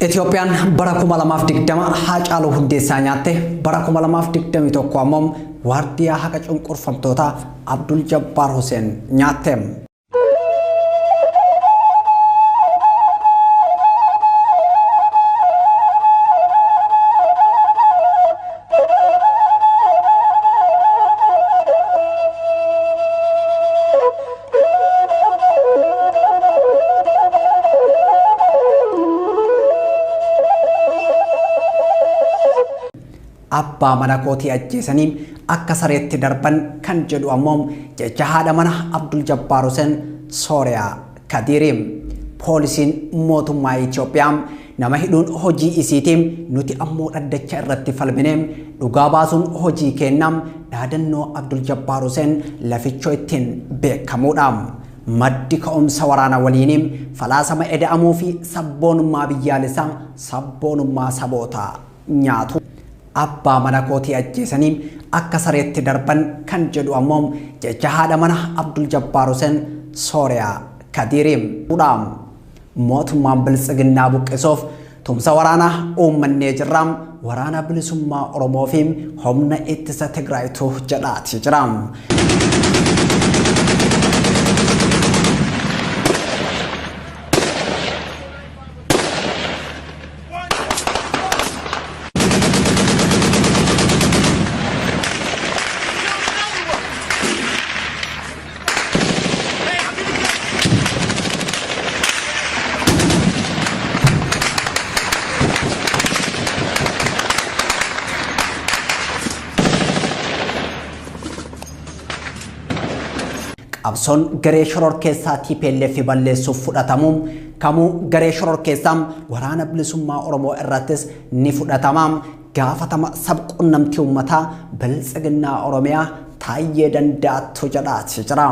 Itoophiyaan bara 2020 Haacaaluu Hundeessaa nyaatte, bara 2021 ammoo waardiyaa haqa cunqurfamtootaa Abdul Jabbaar Hussein nyaatte. Abbaa mana kootii ajjeesanii akka sareetti darban kan jedhu ammoo jecha haadha mana Abdul Jabbaar Hussein Sooriyaa Kadiiri. Poolisiin mootummaa Itoophiyaa nama hidhuun hojii isiitiin, nuti ammoo dhaddacha irratti falmine dhugaa baasuun hojii kennaa, dhaadannoo Abdul Jabbaar Hussein lafichoo ittiin beekamuudha. Maddi ka'umsa waraana waliiniin falaasama eda'amuu fi sabboonummaa biyyaalessaa sabboonummaa sabootaa nyaatu. Abbaa mana kootii ajjeesanii akka sareetti darban kan jedhu ammoo jecha haadha mana Abdul Jabbaar Hussein Sooriyaa Kadiiri. Mootummaan biltsiginnaa buqqisuuf tumsa waraanaa uummannee jirra. Waraana bilisummaa Oromoo fi humna ittisa Tigraayitu jedhaati jira. Qabsoon garee shororkeessaa TPLF balleessuuf fudhatamu kamuu garee shororkeessaa waraana bilisummaa Oromoo irrattis ni fudhatama. Gaafatama sabquunnamtii uummataa biltsiginnaa Oromiyaa Taayyee Danda'attu jedhaati jira.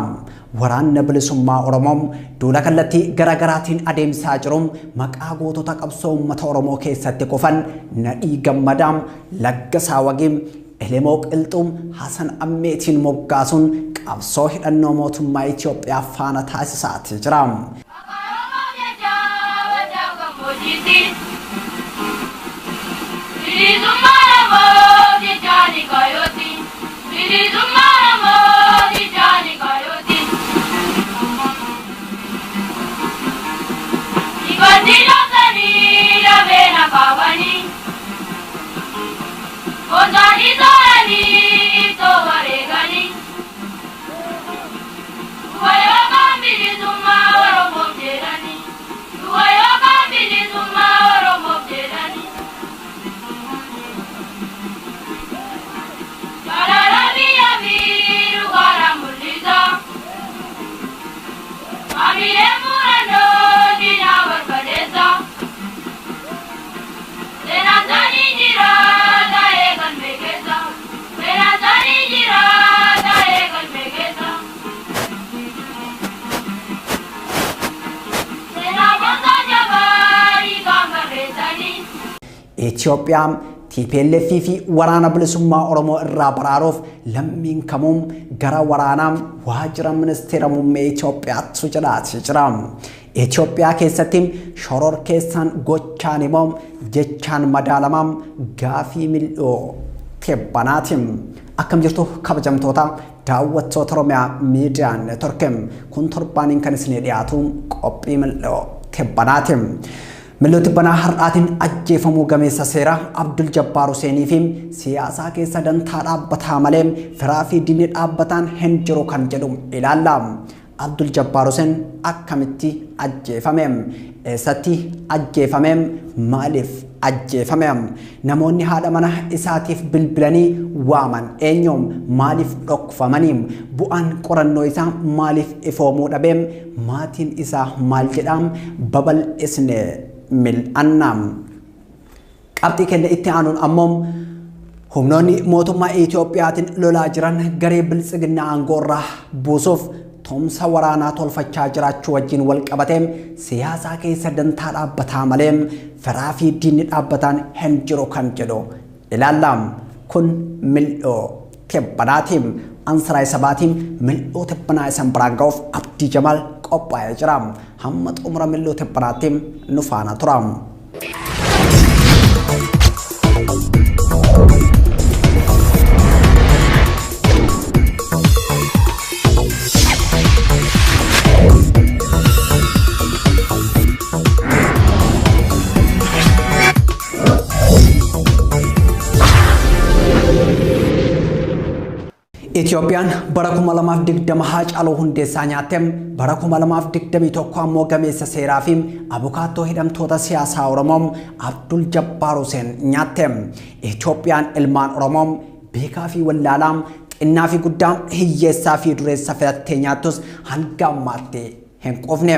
Waraanni bilisummaa Oromoo duula kallattii garaagaraatiin adeemsaa jiru maqaa gootota qabsoo uummata Oromoo keessatti kufan Nadhii Gammadaa, Laggasaa Wagii, Elemoo Qilxuu, Hasan Ammeetiin moggaasuun qabsoo hidhannoo mootummaa Itoophiyaa faana taasisaati jira. Itoophiyaa TPLF fi waraana bilisummaa Oromoo irraa baraaruuf lammiin kamuu gara waraanaa waajjira ministeera muummee Itoophiyaatti jedhaati jira. Itoophiyaa keessatti shororkeessaan gochaan immoo jechaan madaalamaa gaafii mil'oo tebbanaati. Akkam jirtu kabajamtoota daawwattoota Oromiyaa Miidiyaa Neetwork, kun torbaaniin kan isinii dhiyaatu qophii mil'oo tebbanaati. Mil'oo tibbanaa har'aatiin ajjeefamuu gameessa seeraa Abdul Jabbaar Huseenii fi siyaasaa keessa dantaa dhaabbataa malee firaa fi diinni dhaabbataan hin jiru kan jedhu ilaalla. Abdul Jabbaar Huseen akkamitti ajjeefame? Eessatti ajjeefame? Maaliif ajjeefame? Namoonni haadha mana isaatiif bilbilanii waaman eenyu? Maaliif dhokfamanii? Bu'aan qorannoo isaa maaliif ifoomuu dhabe? Maatiin isaa maal jedhaa? Babal'isne mil'anna. Qabxii keenya itti aanuun ammoo humnoonni mootummaa Itoophiyaatiin lolaa jiran garee biltsiginnaa aangoo irraa buusuuf tumsa waraanaa tolfachaa jiraachuu wajjin wal qabatee siyaasaa keessa dantaa dhaabbataa malee firaa fi diinni dhaabbataan hin jiru kan jedhu ilaalla. Kun mil'oo tibbanaati. Ansaraa sabaatiin mil'oo tibbanaa isan biraan ga'uuf Abdii Jamaal qophaa'ee jira. Hamma xumura mil'oo tibbanaatti nu faana tura. Itoophiyaan bara 2020 Haacaaluu Hundeessaa nyaatte, bara 2021 ammoo gameessa seeraa fi abukaattoo hidhamtoota siyaasaa Oromoo Abdul Jabbaar Huseen nyaatte. Itoophiyaan ilmaan Oromoo beekaa fi wallaalaa, xinnaa fi guddaa, hiyyeessaa fi dureessa filattee nyaattus hanga ammaatti hin quufne.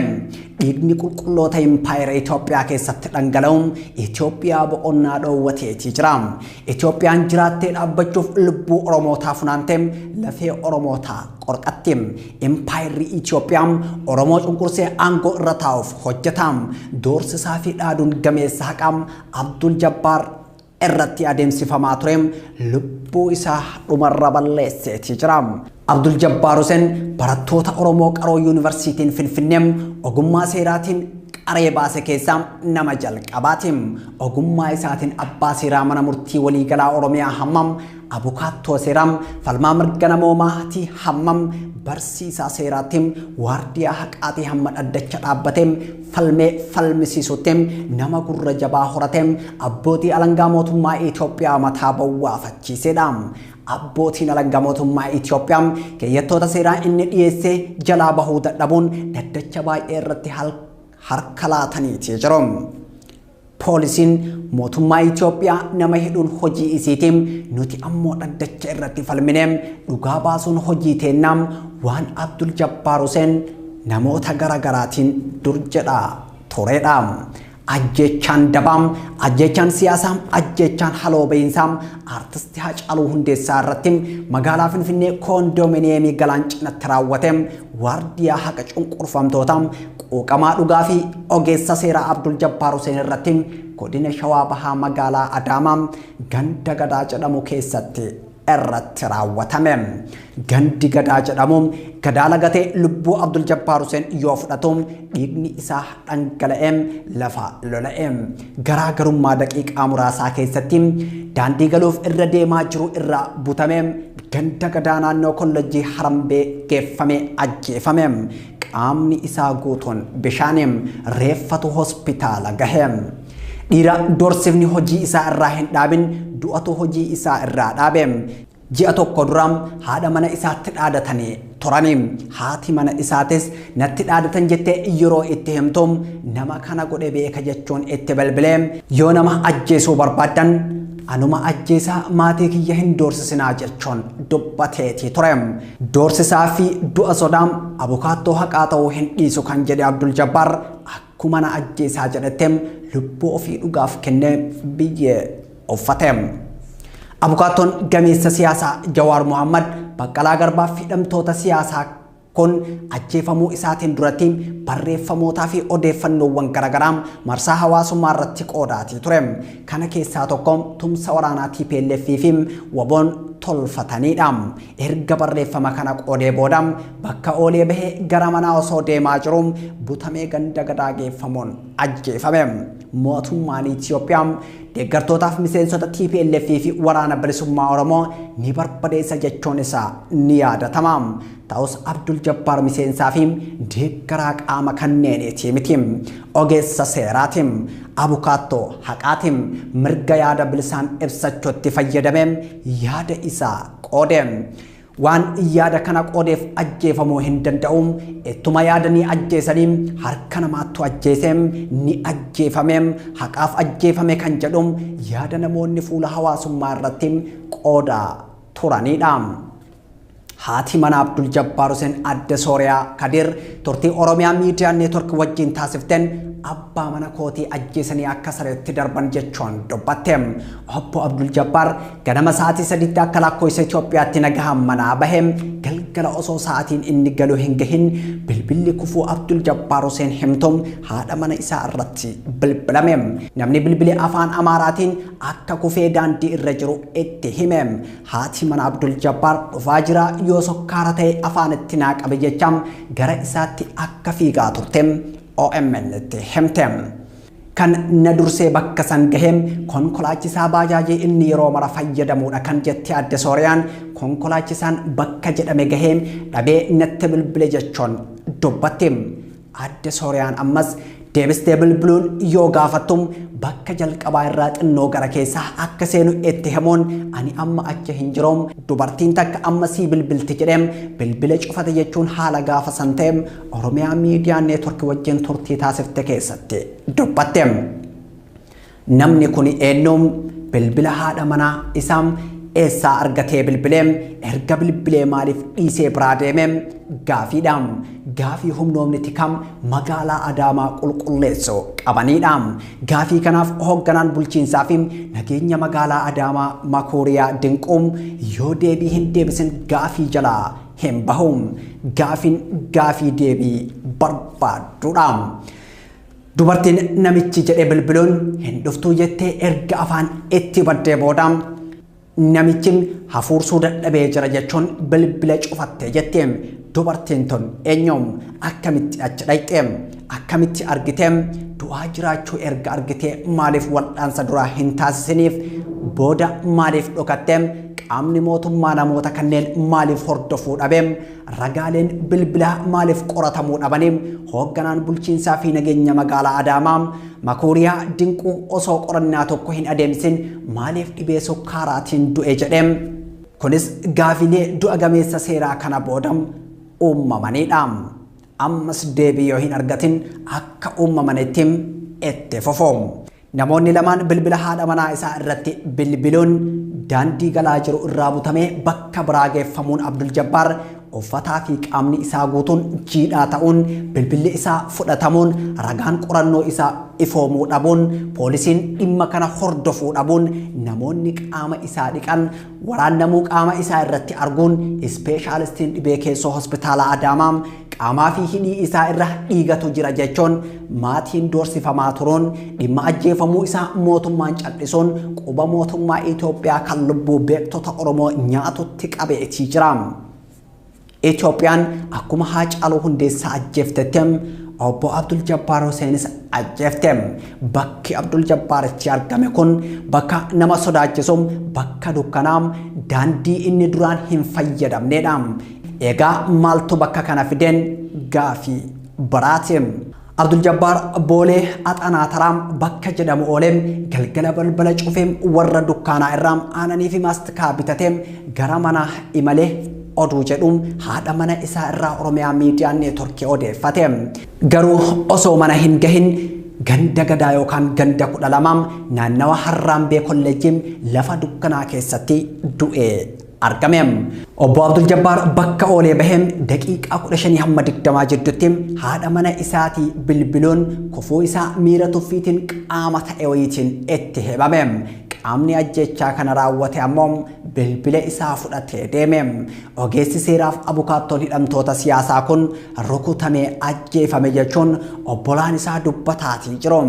Dhiigni qulqulloota impaayera Itoophiyaa keessatti dhangala'uun Itoophiyaa boqonnaa dhoowwateetii jira. Itoophiyaan jiraattee dhaabbachuuf lubbuu Oromootaa funaantee lafee Oromootaa qorqatti. Impaayerri Itoophiyaa Oromoo cunqursee aangoo irra taa'uuf hojjeta. Doorsisaa fi dhaaduun gameessa haqaa Abdul Jabbaar irratti adeemsifamaa ture lubbuu isaa dhumarra balleesseetii jira. Abdul Jabbaar Huseen barattoota Oromoo qaroo Yuunivarsiitiin Finfinnee ogummaa seeraatiin qaree baase keessaa nama jalqabaati. Ogummaa isaatiin abbaa seeraa mana murtii waliigalaa Oromiyaa hammam, abukaattoo seeraa, falmaa mirga namoomaatii hammam, barsiisaa seeraatti, waardiyaa haqaatii hamma dhaddacha dhaabbatee falmee falmisiisutti nama gurra jabaa horate abbootii alangaa mootummaa Itoophiyaa mataa bowwaafachiisedha. Abbootiin alangaa mootummaa Itoophiyaa keeyyattoota seeraa inni dhiyeessee jalaa bahuu dadhabuun dhaddacha baay'ee irratti harka laataniiti jiru. Poolisiin mootummaa Itoophiyaa nama hidhuun hojii isiitiin, nuti ammoo dhaddacha irratti falminee dhugaa baasuun hojii teennaa waan Abdul Jabbaar Huseen namoota garaagaraatiin dur jedhaa turedha. Ajjechaan dabaam, ajjechaan siyaasaa, ajjechaan haloo bahiinsaa aartistii Haacaaluu Hundeessaa irratti magaalaa Finfinnee koondoominiyeemii Galaan cinatti raawwate waardiyaa haqa cunqurfamtoota quuqamaa dhugaa fi ogeessa seeraa Abdul Jabbaar Huseen irratti godina Shawaa Bahaa magaalaa Adaamaa ganda Gadaa jedhamu keessatti irratti raawwatame. Gandi Gadaa jedhamu gadaa lagatee lubbuu Abdul Jabbaar Huseen yoo fudhatu dhiigni isaa dhangala'ee lafa lola'e. Garaagarummaa daqiiqaa muraasaa keessatti daandii galuuf irra deemaa jiru irraa butame ganda Gadaa naannoo kollejjii Harambee geeffame ajjeefame. Qaamni isaa guutuun bishaaniin reeffatu hospitaala gahe. Dhiira doorsifni hojii isaa irraa hin dhaabin du'atu hojii isaa irraa dhaabe. Ji'a tokko dura haadha mana isaatti dhaadatanii turani. Haati mana isaatis natti dhaadatan jettee yeroo itti himtu nama kana godhe beeka jechuun itti bilbilee yoo nama ajjeesuu barbaadan anuma ajjeesaa maatii kiyya hin doorsisinaa jechuun dubbateetii ture. Doorsisaa fi du'a sodaa abukaattoo haqaa ta'uu hin dhiisu kan jedhe Abdul Jabbaar akkuma na ajjeesaa jedhette lubbuu ofii dhugaaf kennee biyyee uffate. Abukaattoon gameessa siyaasaa Jawaar Mohammad, Baqqalaa Garbaa fi hidhamtoota siyaasaa kun ajjeefamuu isaatiin duratti barreeffamootaa fi odeeffannoowwan garaagaraa marsaa hawaasummaa irratti qoodaatii ture. Kana keessaa tokko tumsa waraanaa TPLF fi WBOn tolfatanidha. Erga barreeffama kana qoodee booda bakka oolee bahee gara manaa osoo deemaa jiru butamee ganda Gadaa geeffamuun ajjeefame. Mootummaan Itoophiyaa deeggartootaaf miseensota TPLF fi waraana bilisummaa Oromoo ni barbadeessa jechuun isaa ni yaadatama. Ta'us Abdul Jabbaar miseensaa fi deeggaraa qaama kanneeniiti miti. Ogeessa seeraati, abukaattoo haqaati, mirga yaada bilisaan ibsachuutti fayyadamee yaada isaa qoode. Waan yaada kana qoodeef ajjeefamuu hin danda'u. Ittuma yaadanii ajjeesanii harka namaattu ajjeese, ni ajjeefame, haqaaf ajjeefame kan jedhu yaada namoonni fuula hawaasummaa irratti qoodaa turanidha. Haati mana Abdul Jabbaar Huseen adde Sooriyaa Kadir turtii Oromiyaa Miidiyaa Neetwork wajjin taasifteen abbaa mana kootii ajjeesanii akka sareetti darban jechuun dubbatte. Obbo Abdul Jabbaar ganama sa'aatii 3tti akka lakkoofsa Itoophiyaatti nagahaan manaa bahe galgala osoo sa'aatiin inni galu hin gahin bilbilli kufuu Abdul Jabbaar Huseen himtu haadha mana isaa irratti bilbilame. Namni bilbile afaan Amaaraatiin akka kufee daandii irra jiru itti hime. Haati mana Abdul Jabbaar dhufaa jira yoo sukkaara ta'e afaanitti naa qabe jecha gara isaatti akka fiigaa turte OMN itti himte. Kan na dursee bakka san gaheem konkolaachisaa baajaajii inni yeroo mara fayyadamuudha kan jette adde Sooriyaan konkolaachisaan bakka jedhame gaheem dhabee natti bilbile jechuun dubbatti. Adde Sooriyaan ammas deebistee bilbiluun yoo gaafattum bakka jalqabaa irraa xinnoo gara keessaa akka seenu itti himuun ani amma achi hin jiruum dubartiin takka amma sii bilbilti jedheem bilbila cufate jechuun haala gaafa san ta'eem Oromiyaa Miidiyaa Neetworkii wajjin turtii taasifte keessatti dubbatte. Namni kun eenyuun bilbila haadha manaa isaam eessaa argatee bilbileem erga bilbilee maaliif dhiisee biraa deemeem gaafiidha. Gaafii humnoomni tikam magaalaa Adaamaa qulqulleessu qabaniidha. Gaafii kanaaf hoogganaan bulchiinsaa fi nageenya magaalaa Adaamaa Makooriyaa Dinquum yoo deebii hin deebisin gaafii jalaa hin bahu. Gaafiin gaafii deebii barbaadduudha. Dubartiin namichi jedhee bilbiluun hin dhuftuu jettee erga afaan itti baddee booda namichi hafuursuu dadhabee jira jechuun bilbila cufattee jette. Dubartiin tun eenyuun akkamitti achi dhaqxe akkamitti argite du'aa jiraachuu erga argite maaliif wal'aansa duraa hin taasisiniif booda maaliif dhokatte qaamni mootummaa namoota kanneen maaliif hordofuu dhabe ragaaleen bilbilaa maaliif qoratamuu dhabanii hoogganaan bulchiinsaa fi nageenya magaalaa Adaamaa Makooriyaa Dinquu osoo qorannaa tokko hin adeemsin maaliif dhibee sukkaaraatiin du'e jedhe. Kunis gaafilee du'a gameessa seeraa kana booda uumamaniidha. Ammas deebii yoo hin argatin akka uumamanitti itti fufu. Namoonni lamaan bilbila haadha manaa isaa irratti bilbiluun daandii galaa jiru irraa butamee bakka biraa geeffamuun Abdul Jabbaar uffataa fi qaamni isaa guutuun jiidhaa ta'uun bilbilli isaa fudhatamuun ragaan qorannoo isaa ifoomuu dhabuun poolisiin dhimma kana hordofuu dhabuun namoonni qaama isaa dhiqan waraannamuu qaama isaa irratti arguun ispeeshaalistiin dhibee keessoo hospitaala Adaamaa qaamaa fi hidhii isaa irra dhiigatu jira jechuun maatiin doorsifamaa turuun dhimma ajjeefamuu isaa mootummaan cal'isuun quba mootummaa Itoophiyaa kan lubbuu beektota Oromoo nyaatutti qabeetii jira. Itoophiyaan akkuma Haacaaluu Hundeessaa ajjeeftetti obbo Abdul Jabbaar Huseenis ajjeefte. Bakki Abdul Jabbaar itti argame kun bakka nama sodaachisu bakka dukkanaa daandii inni duraan hin fayyadamnedha. Egaa maaltu bakka kana fideen gaafii biraati. Abdul Jabbaar Boolee Axanaa Taraam bakka jedhamu oolee galgala balbala cufee warra dukkaanaa irraa aananii fi maastikaa bitatee gara mana imalee oduu jedhuun haadha mana isaa irraa Oromiyaa Miidiyaa Neetworkii odeeffate. Garuu osoo mana hin gahin ganda gadaa yookaan ganda 12 naannawa Harraambee kolleejjiin lafa dukkanaa keessatti du'ee argame. Obbo Abdul Jabbaar bakka oolee baheen daqiiqaa 15 hamma 20 jidduutti haadha mana isaatii bilbiluun kufuu isaa miira tuffiitiin qaama ta'e wayiitiin itti himame. Qaamni ajjechaa kana raawwate ammoo bilbila isaa fudhatee deeme. Ogeessi seeraaf abukaattoon hidhamtoota siyaasaa kun rukutamee ajjeefame jechuun obbolaan isaa dubbataatii jiru.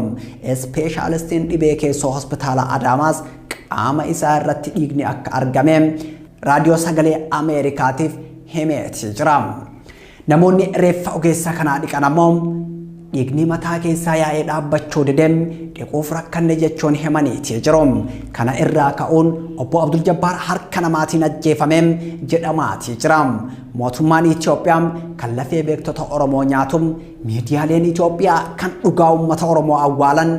Ispeeshaalistiin dhibee keessoo hospitaala Adaamaas qaama isaa irratti dhiigni akka argame raadiyoo sagalee Ameerikaatiif himeetii jira. Namoonni reeffa ogeessa kanaa dhiqan ammoo dhiigni mataa keessaa yaa'ee dhaabbachuu dideen dhiquuf rakkanne jechuun himaniitii jiru. Kana irraa ka'uun obbo Abdul Jabbaar harka namaatiin ajjeefame jedhamaatii jira. Mootummaan Itoophiyaa kan lafee beektota Oromoo nyaatu miidiyaaleen Itoophiyaa kan dhugaa uummata Oromoo awwaalan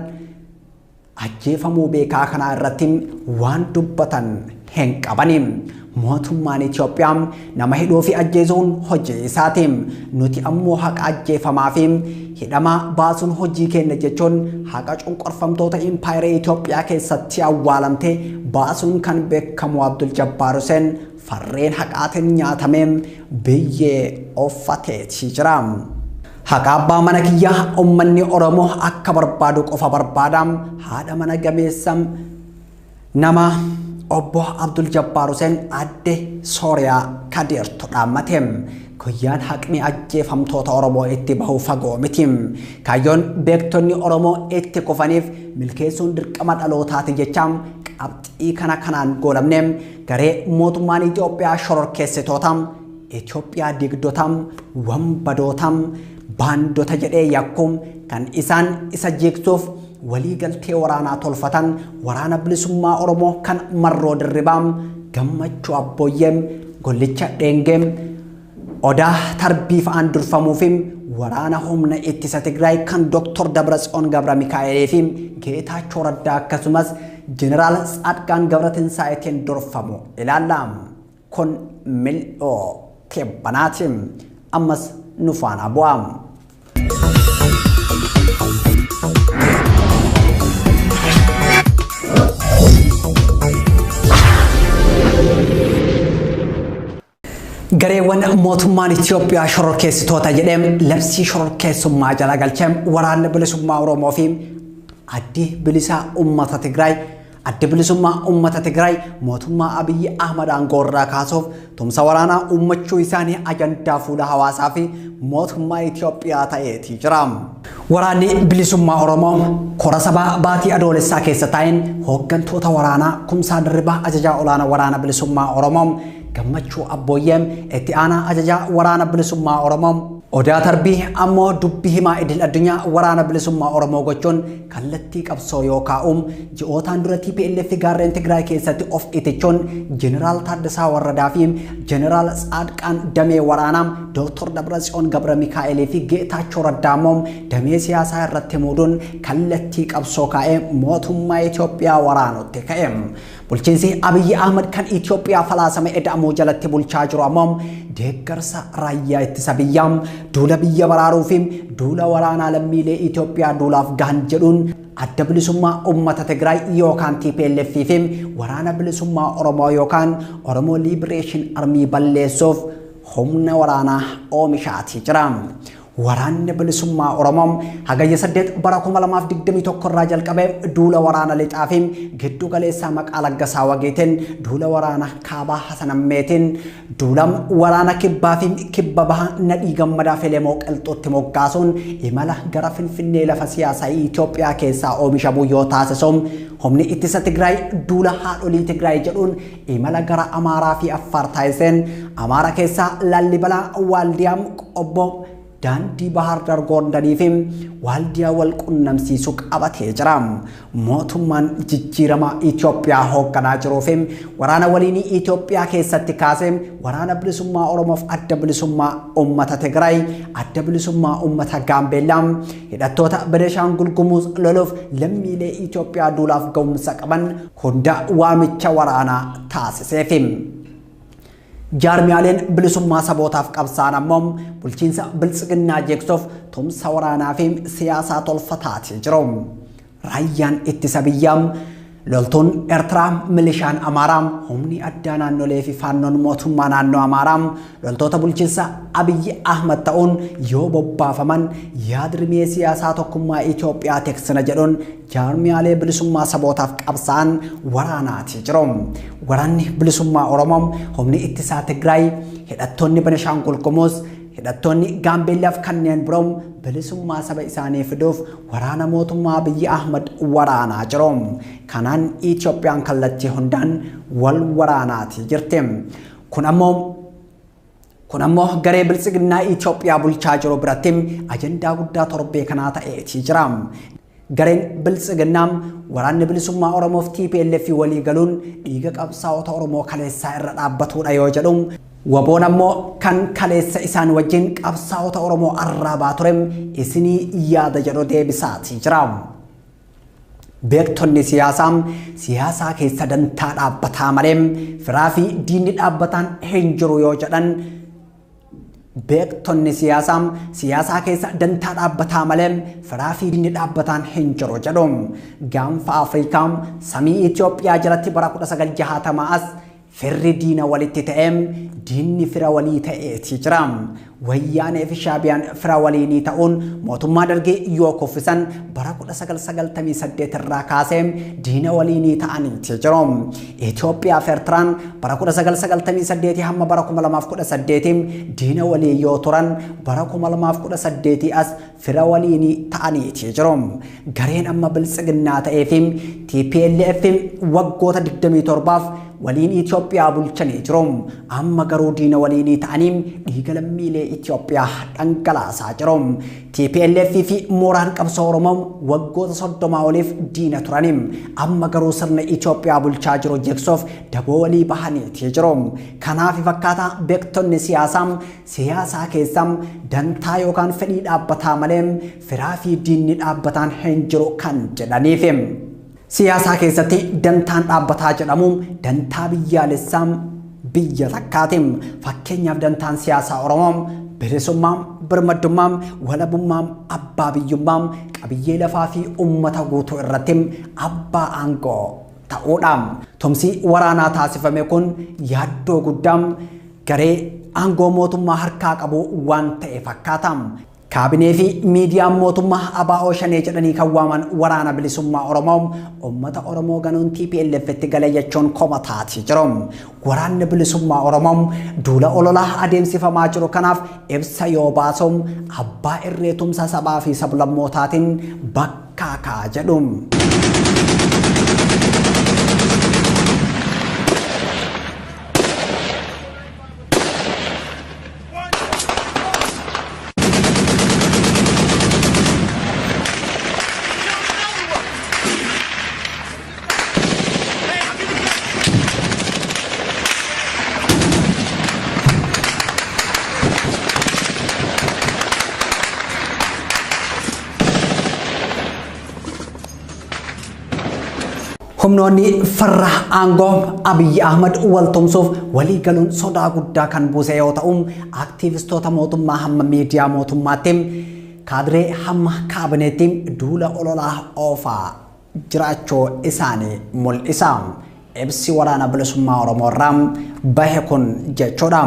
ajjeefamuu beekaa kanaa irratti waan dubbatan hin qabani. Mootummaan Itoophiyaa nama hidhuu fi ajjeesuun hojii isaati. Nuti ammoo haqa ajjeefamaa fi hidhamaa baasuun hojii keenya jechuun haqa cunqurfamtoota impaayera Itoophiyaa keessatti awwaalamte baasuun kan beekamu Abdul Jabbaar Huseen farreen haqaatiin nyaatamee biyyee uffateetii jira. Haqa abbaa mana kiyyaa uummanni Oromoo akka barbaadu qofa barbaada. Haadha mana gameessa nama obbo Abdul Jabbaar Huseen adde Sooriyaa Kadeertu dhaammate. Guyyaan haqni ajjeefamtoota Oromoo itti bahu fagoo miti. Kaayyoon beektonni Oromoo itti kufaniif milkeessuun dirqama dhalootaati jecha qabxii kana kanaan goolamne garee mootummaan Itoophiyaa shororkeessitoota, Itoophiyaa diigdota, wanbadoota, baandota jedhee yakkuun kan isaan isa jiigsuuf waliigaltee waraanaa tolfatan waraana bilisummaa Oromoo kan Marroo Dirribaa, Gammachuu Abbooyyeem, Gollicha Dheengeem, Odaa Tarbii fa'aan durfamuu fi waraana humna ittisa Tigraay kan Dr. Dabratsiyoon Gabra Mikaa'elee fi Geetaachoo Raddaa akkasumas Jeneraal Tsaadqaan Gabratinsaa'eetiin durfamu ilaalla. Kun mil'oo teebbanaati. Ammas nu faana bu'aa. Gareewwan mootummaan Itoophiyaa shororkeessitoota jedhee labsii shororkeessummaa jala galchee waraanni bilisummaa Oromoo fi addi bilisaa uummata Tigraay addi bilisummaa uummata Tigraay mootummaa Abiyyi Ahmad aangoo irraa kaasuuf tumsa waraanaa uummachuu isaanii ajandaa fuula hawaasaa fi mootummaa Itoophiyaa ta'eetii jira. Waraanni bilisummaa Oromoo kora sabaa baatii adoolessaa keessa taa'een hooggantoota waraanaa Kumsaa Dirribaa ajajaa olaanaa waraana bilisummaa Oromoo, Gammachuu Abbooyyeem itti aanaa ajajaa waraana bilisummaa Oromoo, Odaa Tarbii ammoo dubbii himaa idil addunyaa waraana bilisummaa Oromoo gochuun kallattii qabsoo yoo kaa'uun ji'ootaan dura TPLF gaarreen Tigraay keessatti of itichuun Jeneraal Taaddasaa Warradaa fi Jeneraal Tsaadqaan damee waraanaa, Dr. Dabratsiyoon Gabra Mikaa'elee fi Geetaachoo Raddaa ammoo damee siyaasaa irratti muuduun kallattii qabsoo kaa'ee mootummaa Itoophiyaa waraanutti ka'e. Bulchiinsi Abiyyi Ahmad kan Itoophiyaa falaasama eda'amuu jalatti bulchaa jiru ammoo deeggarsa raayyaa ittisa biyyaa, duula biyya baraaruu fi duula waraanaa lammiilee Itoophiyaa duulaaf gahan jedhuun adda bilisummaa uummata Tigraay yookaan TPLF fi waraana bilisummaa Oromoo yookaan Oromoo Liberation Army balleessuuf humna waraanaa oomishaatii jira. Waraanni bilisummaa Oromoo hagayya 8 bara 2021 irraa jalqabee duula waraana lixaa fi giddu galeessaa maqaa Laggasaa Wageetiin, duula waraana kaabaa Hasanammeetiin, duula waraana kibbaa fi kibba baha Nadhii Gammadaa Felemoo Qilxuutti moggaasuun imala gara Finfinnee lafa siyaasaa Itoophiyaa keessaa oomishamuu yoo taasisu, humni ittisa Tigraay duula haadholii Tigraay jedhuun imala gara Amaaraa fi Affaar taasiseen Amaara keessaa Laallibalaa, Waaldiyaam, Qobboo, daandii Bahar Dar Gondarii fi Waaldiyaa wal qunnamsiisuu qabatee jira. Mootummaan jijjiirama Itoophiyaa hoogganaa jiruu fi waraana waliinii Itoophiyaa keessatti kaasee waraana bilisummaa Oromoof adda bilisummaa uummata Tigraay, adda bilisummaa uummata Gaambeellaa, hidhattoota Benishaangul Gumuz loluuf lammiilee Itoophiyaa duulaaf ga'umsa qaban hunda waamicha waraanaa taasiseefi. Jaarmiyaaleen bilisummaa sabootaaf qabsaan ammoo bulchiinsa biltsiginnaa jeeqsuuf tumsa waraanaa fi siyaasaa tolfataatii jiru. Raayyaan ittisa biyyaa, loltuun Eertiraa, milishaan Amaaraa, humni addaa naannolee fi faannoon mootummaa naannoo Amaaraa loltoota bulchiinsa Abiyyi Ahmad ta'uun yoo bobbaafaman yaadrimee siyaasaa tokkummaa Itoophiyaa teeksina jedhuun jaarmiyaalee bilisummaa sabootaaf qabsaan waraanaatii jiru. Waraanni bilisummaa Oromoo, humni ittisaa Tigraay, hidhattoonni Benishaangul Gumuz, hidhattoonni Gaambeellaaf kanneen biroo bilisummaa saba isaanii fiduuf waraana mootummaa Abiyyi Ahmad waraanaa jiru. Kanaan Itoophiyaan kallattii hundaan wal waraanaatii jirti. Kun ammoo garee biltsiginnaa Itoophiyaa bulchaa jiru biratti ajandaa guddaa torbee kanaa ta'eetii jira. Gareen biltsiginnaa waraanni bilisummaa Oromoof TPLF walii galuun dhiiga qabsaa'ota Oromoo kaleessaa irra dhaabbatudha yoo jedhu, waboon ammoo kan kaleessa isaan wajjin qabsaa'ota Oromoo arraabaa ture isinii yaada jedhu deebisaatii jira. Beektonni siyaasaa siyaasaa keessa dantaa dhaabbataa malee firaa fi diinni dhaabbataan hin jiru yoo jedhan, beektonni siyaasaa siyaasaa keessa dantaa dhaabbataa malee firaa fi diinni dhaabbataan hin jiru jedhu. Gaanfa Afrikaa samii Itoophiyaa jalatti bara 1960 as firri diina walitti ta'ee diinni fira walii ta'eeti jira. Wayyaanee fi Shaabiyaan fira waliinii ta'uun mootummaa dargii yoo kuffisan bara 1998 irraa kaasee diina waliinii ta'aniiti jiru. Itoophiyaa fi Eertiraan bara 1998 hamma bara 2018 diina walii yoo turan bara 2018 as fira waliinii ta'aniiti jiru. Gareen amma biltsiginnaa ta'ee fi TPLF waggoota 27 waliin Itoophiyaa bulchanii jiru. Amma garuu diina waliinii ta'anii dhiiga lammiilee Itoophiyaa dhangalaasaa jiru. TPLF fi mooraan qabsoo Oromoo waggoota 30 oliif diina turani. Amma garuu sirna Itoophiyaa bulchaa jiru jigsuuf daboo walii bahaniiti jiru. Kanaaf fakkaataa beektonni siyaasaa keessaa dantaa yookaan fedhii dhaabbataa malee firaa fi diinni dhaabbataan hin jiru kan jedhaniif. Siyaasaa keessatti dantaan dhaabbataa jedhamu dantaa biyyaalessaa biyya takkaati. Fakkeenyaaf dantaan siyaasaa Oromoo bilisummaa, birmadummaa, walabummaa, abbaa biyyummaa, qabiyyee lafaa fi uummata guutuu irratti abbaa aangoo ta'uudha. Tumsi waraanaa taasifame kun yaaddoo guddaa garee aangoo mootummaa harkaa qabu waan ta'e fakkaata. Kaabinee fi miidiyaan mootummaa ABO Shanee jedhanii kan waaman waraana bilisummaa Oromoo uummata Oromoo ganuun TPLF itti galee jechuun komataati jiru. Waraanni bilisummaa Oromoo duula ololaa adeemsifamaa jiru kanaaf ibsa yoo baasu abbaa irree tumsa sabaa fi sablammootaatiin bakkaa ka'a jedhu. Humnoonni farra aangoo Abiyyi Ahmad wal tumsuuf walii galuun sodaa guddaa kan buuse yoo ta'u, aktiivistoota mootummaa hamma miidiyaa mootummaatti kaadiree hamma kaabineetti duula ololaa oofaa jiraachuu isaanii mul'isa. Ibsi waraana bilisummaa Oromoo irraa bahe kun jechuudha.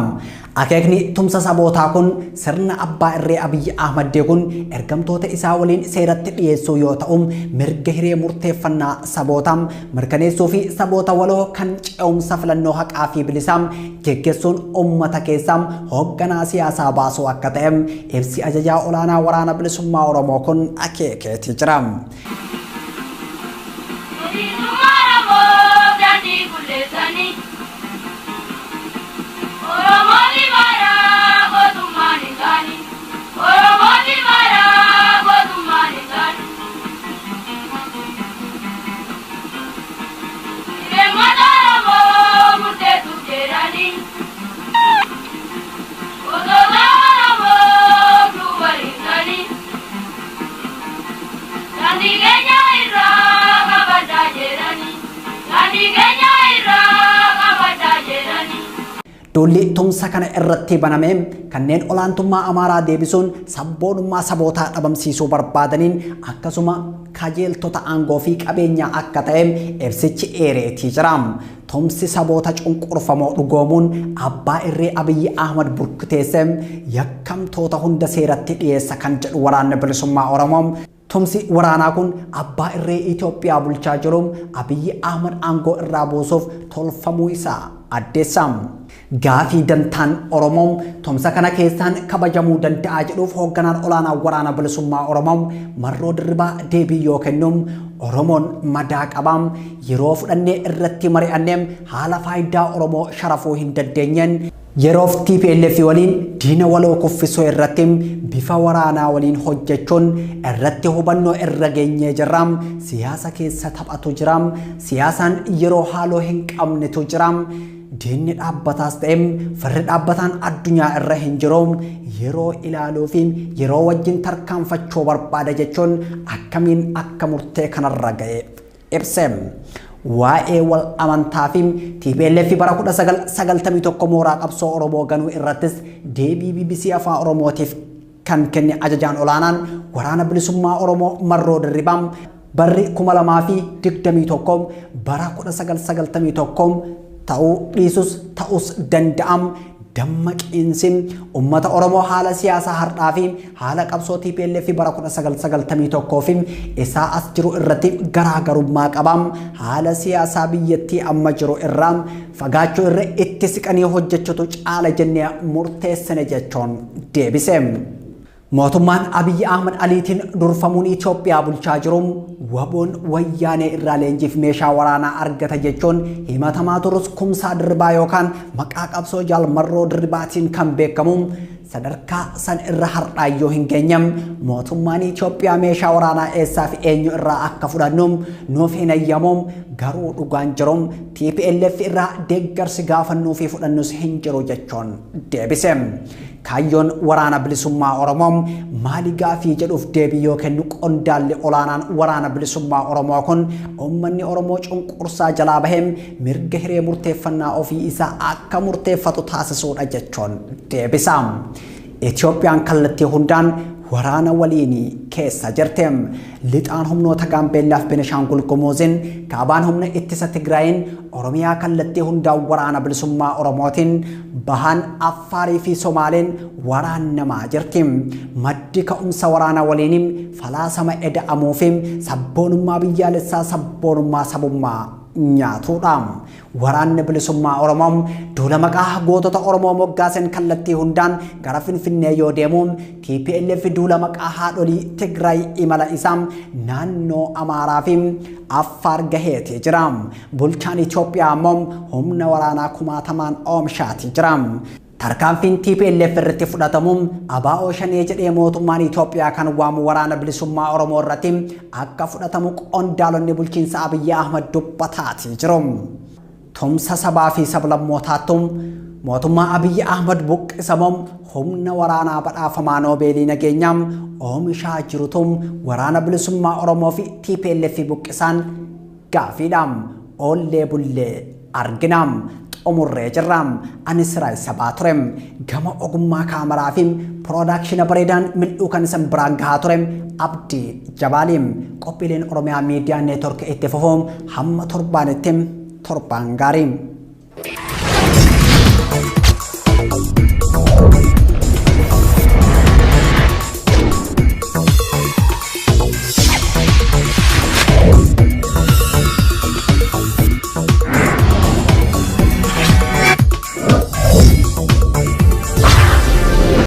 Akeekni tumsa sabootaa kun sirna abbaa irree Abiyyi Ahmad kun ergamtoota isaa waliin seeratti dhiyeessuu yoo ta'u, mirga hiree murteeffannaa sabootaa mirkaneessuu fi saboota waloo kan ce'umsa filannoo haqaa fi bilisaa geggeessuun uummata keessaa hoogganaa siyaasaa baasuu akka ta'e ibsi ajajaa olaanaa waraana bilisummaa Oromoo kun akeekeetii jira. Duulli tumsa kana irratti baname kanneen olaantummaa Amaaraa deebisuun sabboonummaa sabootaa dhabamsiisuu barbaadaniin akkasuma kajeeltota aangoo fi qabeenyaa akka ta'e ibsichi eereetii jira. Tumsi saboota cunqurfamoo dhugoomuun abbaa irree Abiyyi Ahmad burkuteesse yakkamtoota hunda seeratti dhiyeessa kan jedhu waraanni bilisummaa Oromoo. Tumsi waraanaa kun abbaa irree Itoophiyaa bulchaa jiru Abiyyi Ahmad aangoo irraa buusuuf tolfamuu isaa addeessa. Gaafii dantaan Oromoo tumsa kana keessaan kabajamuu danda'a jedhuuf hoogganaan olaanaa waraana bilisummaa Oromoo Marroo Dirribaa deebii yoo kennu Oromoon madaa qabaam yeroo fudhannee irratti mari'annee haala faayidaa Oromoo sharafuu hin dandeenyeen yeroof TPLF waliin diina waloo kuffisuu irratti bifa waraanaa waliin hojjechuun irratti hubannoo irra geenyee jirra. Siyaasa keessa taphatu jira. Siyaasaan yeroo haaloo hin qabnetu jira. Diinni dhaabbataas ta'e farri dhaabbataan addunyaa irra hin jiru yeroo ilaaluu fi yeroo wajjin tarkaanfachuu barbaada jechuun akkamiin akka murtee kanarra ga'e ibse. Waa'ee wal amantaa fi TPLF bara 1991 mooraa qabsoo Oromoo ganuu irrattis deebii BBC Afaan Oromootiif kan kenne ajajaan olaanaan waraana bilisummaa Oromoo Marroo Dirribaa barri 2021 bara 1991 ta'uu dhiisus ta'us danda'am dammaqiinsi uummata Oromoo haala siyaasaa har'aa fi haala qabsoo TPLF bara 1991 fi isaa as jiru irratti garaagarummaa qabam. Haala siyaasaa biyyattii amma jiru irraa fagaachuu irra itti siqanii hojjechuutu caala jennee murteessine jechuun deebise. Mootummaan Abiyyi Ahmad Aliitiin durfamuun Itoophiyaa bulchaa jiru waboon wayyaanee irraa leenjiif meeshaa waraanaa argata jechuun himatamaa turus Kumsaa Dirribaa yookaan maqaa qabsoo Jaal Marroo Dirribaatiin kan beekamu sadarkaa san irra har'aayyuu hin geenyam. Mootummaan Itoophiyaa meeshaa waraanaa eessaa fi eenyu irraa akka fudhannu nuuf hin ayyamu, garuu dhugaan jiru TPLF irraa deeggarsi gaafannuu fi fudhannus hin jiru jechuun deebise. Kaayyoon waraana bilisummaa Oromoo maali gaafii jedhuuf deebii yoo kennu qondaalli olaanaan waraana bilisummaa Oromoo kun uummanni Oromoo cunqursaa jalaa bahee mirga hiree murteeffannaa ofii isaa akka murteeffatu taasisuudha jechuun deebisa. Itoophiyaan kallattii hundaan waraana waliin keessa jirti. Lixaan humnoota Gaambeellaa fi Benishaangul Gumuuzin, kaabaan humna ittisa Tigraayin, Oromiyaa kallattii hundaan waraana bilisummaa Oromootiin, bahaan Affaarii fi Somaaleen waraannamaa jirti. Maddi ka'umsa waraana waliin falaasama eda'amuu fi sabboonummaa biyyaalessaa sabboonummaa sabummaa nyaatudha. Waraanni bilisummaa Oromoo duula maqaa gootota Oromoo moggaasen kallattii hundaan gara Finfinnee yoo deemu, TPLF duula maqaa haadholii Tigraay imala isaa naannoo Amaaraa fi Affaar gaheeti jira. Bulchaan Itoophiyaa immoo humna waraanaa kumaatamaan oomishaati jira. Tarkaanfiin TPLF irratti fudhatamu ABO Shanee jedhee mootummaan Itoophiyaa kan waamu waraana bilisummaa Oromoo irratti akka fudhatamu qondaalonni bulchiinsa Abiyyi Ahmad dubbataati jiru. Tumsa sabaa fi sablammootaattu mootummaa Abiyyi Ahmad buqqisamuun humna waraanaa badhaafamaa Noobeelii nageenyaa oomishaa jirutu waraana bilisummaa Oromoo fi TPLF buqqisaan gaafiidha. Oollee bullee argina. Xumurree jirra. Ani Siraay Sabaa ture. Gama ogummaa kaameraa fi piroodakshina bareedaan mil'uu kan isin biraan gahaa ture Abdii Jabaaliin. Qophiileen Oromiyaa Miidiyaa Neetwork itti fufuun hamma torbaanitti, torbaan gaarii.